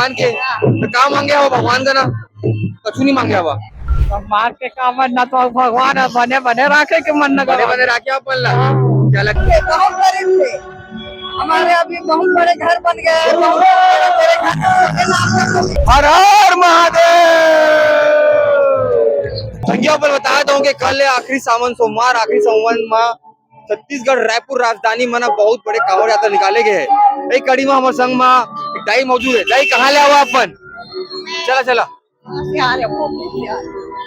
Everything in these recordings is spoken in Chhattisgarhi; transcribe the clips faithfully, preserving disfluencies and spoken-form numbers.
भगवान के, तो का मांगे हो भगवान का ना? कछु नहीं मांगे हवा। अब मार के का मन ना, तो भगवान ह बने बने राखे के मन ना बने भगवान। बने राखे अपन ला। हाँ। चला। बहुत गरीब थे हमारे, अभी बहुत बड़े घर बन गए हैं, बहुत बड़े घर। हर हर महादेव। संगवारी हो, बता दूं कि कल आखिरी सावन सोमवार, आखिरी सावन मा छत्तीसगढ़ रायपुर राजधानी मा ना बहुत बड़े कांवड़ यात्रा निकाले गए हैं। एक कड़ी मा हमर संग मा एक दाई मौजूद है। दाई, कहाँ ले आवा अपन? चला, चला।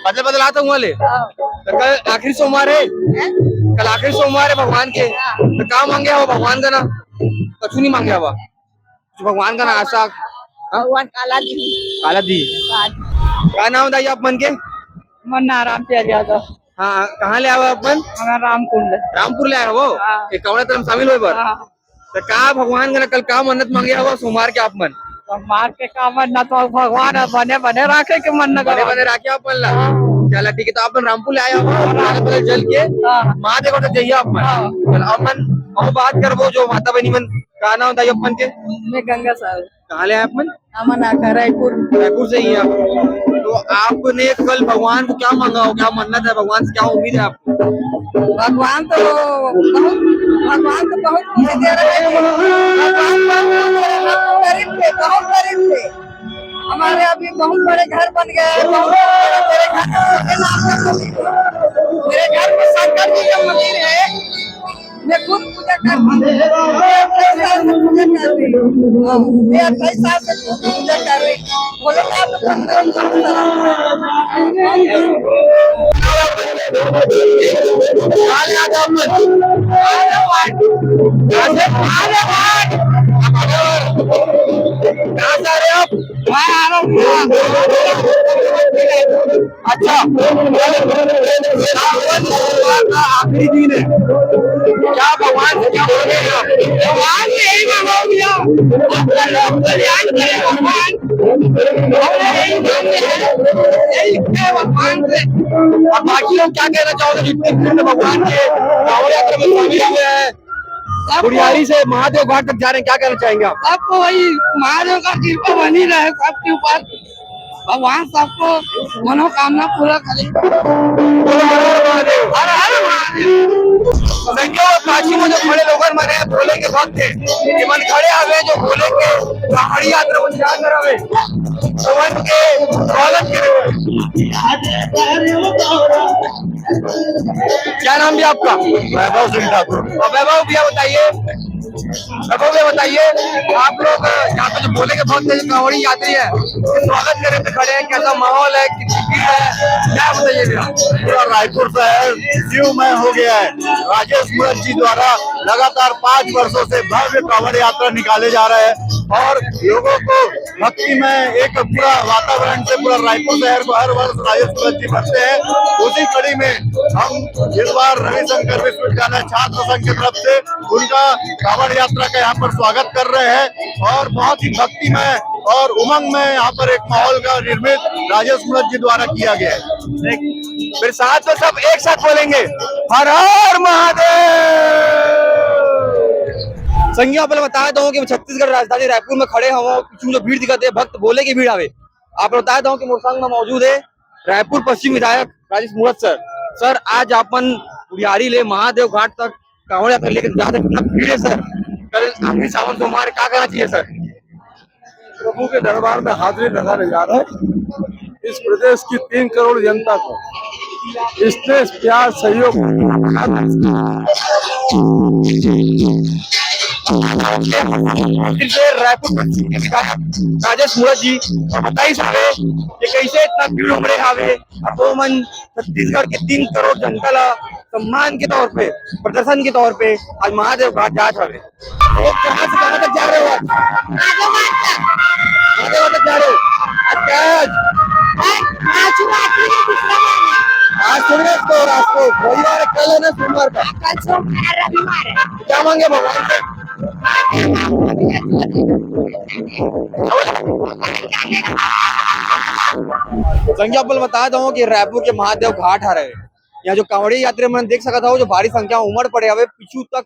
बदला बदला आता हुआ ले। तो कल आखिरी सोमवार है, कल आखिरी सोमवार है भगवान के, तो का मांगे हो भगवान का ना? कछु नहीं मांगे हवा। कुछ भगवान का ना आशा। भगवान काला दी। काला दी। का नाम दाई आप मन के? मन नाराम प्यार यादव। हाँ, कहाँ ले आवा अपन? हमारा रामकुंड। रामपुर ले आया हो? हाँ। एक कांवड़ यात्रा में शामिल होए बर? हाँ। तो का भगवान का ना कल का मन्नत मांगे हवा सोमवार के आप मन? सोमवार के का मन ना, तो भगवान ह बने बने राखे के मन ना बने भगवान। बने राखे अपन ला। हाँ। चला ठीक है, तो अपन रामपुर ले आया हो, हाँ। पहले पहले जल के हाँ। महादेव तक जाइए आप मन। हाँ। चला अपन और बात करबो जो माता बहनी मन। का नाम दाई अपन के? मैं गंगा साहू। कहाँ ले आए अपन? अमन आका, रायपुर। रायपुर से ही हैं आप। तो आपने कल भगवान को क्या मांगा हो, क्या मन्नत है भगवान से, क्या उम्मीद है आपको? भगवान तो बहुत, भगवान तो बहुत कुछ दे रहे हैं। भगवान बहुत कुछ दे रहे हैं। हम तो गरीब थे, बहुत गरीब थे। हमारे अभी बहुत बड़े घर बन गए हैं, बहुत बड़े घर। मेरे घर में शंकर जी का मंदिर है, मैं खुद पूजा करती हूँ। मैं अट्ठाईस साल से पूजा कर रही हूँ। हाँ, मैं अट्ठाईस साल से खुद पूजा कर रही हूँ। बोलो, आप तो पंद्रह साल से। कहाँ से आ रहे हो आप? मैं आ रहा हूँ। अच्छा, सावन सोमवार का आखिरी दिन है, क्या भगवान से क्या मांगे आप? भगवान से यही मांगा भैया, आपका लोक कल्याण करे भगवान। हमें यही मांगना है, यही है भगवान से। और बाकी लोग क्या कहना चाहोगे जितने भीड़ में भगवान के कांवड़ यात्रा में शामिल हुए हैं, सब गुढ़ियारी से महादेव घाट तक जा रहे हैं, क्या कहना चाहेंगे आप? सबको वही महादेव का कृपा बनी रहे सबके ऊपर। भगवान सबको मनोकामना पूरा करे। बोलो हर हर महादेव। हर हर महादेव। संगवारी हो, पाछू में जो खड़े लोगन मन हे, भोले के भक्त हे, ये मन खड़े हवे जो भोले के कांवड़ी यात्रा में जाकर हवे, तो मन के स्वागत करे। क्या नाम भी आपका? वैभव सिंह ठाकुर। और वैभव भैया बताइए, अब भैया बताइए, आप लोग, अ, यहाँ पे जो भोले के भक्त हैं, जो कांवड़ी यात्री है, स्वागत करने पे खड़े हैं, कैसा माहौल है, कितनी भीड़ है, क्या बताइए भैया? पूरा रायपुर शहर शिवमय हो गया है। राजेश मूणत जी द्वारा लगातार पाँच वर्षों से भव्य कांवड़ यात्रा निकाले जा रहे हैं और लोगों को भक्ति में एक पूरा वातावरण से पूरा रायपुर शहर को हर वर्ष राजेश मूणत जी भरते हैं। उसी कड़ी में हम इस बार रविशंकर विश्वविद्यालय छात्र संघ की तरफ से उनका कांवड़ यात्रा का यहाँ पर स्वागत कर रहे हैं और बहुत ही भक्तिमय और उमंग में यहाँ पर एक माहौल का निर्मित राजेश मूणत जी द्वारा किया गया है। फिर साथ में सब एक साथ बोलेंगे, हर हर महादेव। संगिया, पहले बता दूं कि मैं छत्तीसगढ़ राजधानी रायपुर में खड़े हूँ, पीछू जो भीड़ दिखत हे, भक्त भोले की भीड़ हवे। आप बता दूं कि मोर संग में मौजूद है रायपुर पश्चिम विधायक राजेश मूणत सर। सर, आज अपन गुढ़ियारी ले महादेव घाट तक कांवड़ यात्रा लेकर जाते, कितना भीड़ है सर? कल आखिरी सावन सोमवार, क्या कहना चाहिए सर? प्रभु के दरबार में हाजिरी लगाने जा रहे हैं। इस प्रदेश की तीन करोड़ जनता को स्नेह, प्यार, सहयोग। रायपुर पश्चिम के विधायक राजेश मूणत जी बताई साहब कि कैसे इतना भीड़ उमड़े हावे। अब वो मन छत्तीसगढ़ के तीन करोड़ जनता ला सम्मान के तौर पे, प्रदर्शन के तौर पे आज महादेव घाट जात हवे। वो कहाँ से कहाँ तक जा रहे हो आज? महादेव घाट तक जा रहे हो। आज क्या है आज? आज, आज शिवरात्रि का दूसरा दिन है। आज सूर्य को, आज को रविवार है, कल है ना सोमवार का? हाँ, कल सोमवार, रविवार है। क्या मांगे भगवान से? संगवारी हो, बता दूं कि रायपुर के महादेव घाट हरे, यहाँ जो कांवड़िया यात्री मन देख सकत हो, जो भारी संख्या में उमड़ पड़े हवे, पीछू तक,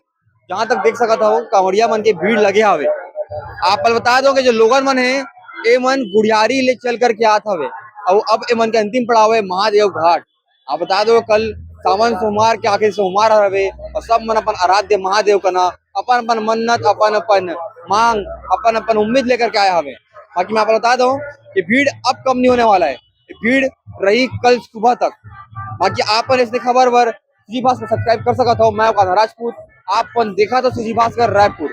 जहाँ तक देख सकत हो, कांवड़िया मन के भीड़ लगे हवे। आप पहले बता दो कि जो लोगन मन है, ए मन गुढ़ियारी ले चल करके आत हवे, अउ अब ए मन के अंतिम पड़ाव है महादेव घाट। आप बता दो, कल सावन सोमवार के आखिरी सोमवार हवे, अउ सब मन अपन आराध्य महादेव कना अपन अपन मन्नत, अपन अपन मांग, अपन अपन उम्मीद लेकर के आए हवे। बाकी मैं आप बता दूं कि भीड़ अब कम नहीं होने वाला है, भीड़ रही कल सुबह तक। बाकी आप अपन ऐसे खबर बर सूजी भास्कर सब्सक्राइब कर सकत हो। मैं ओकर राजपूत, आप अपन देखत हो सूजी भास्कर रायपुर।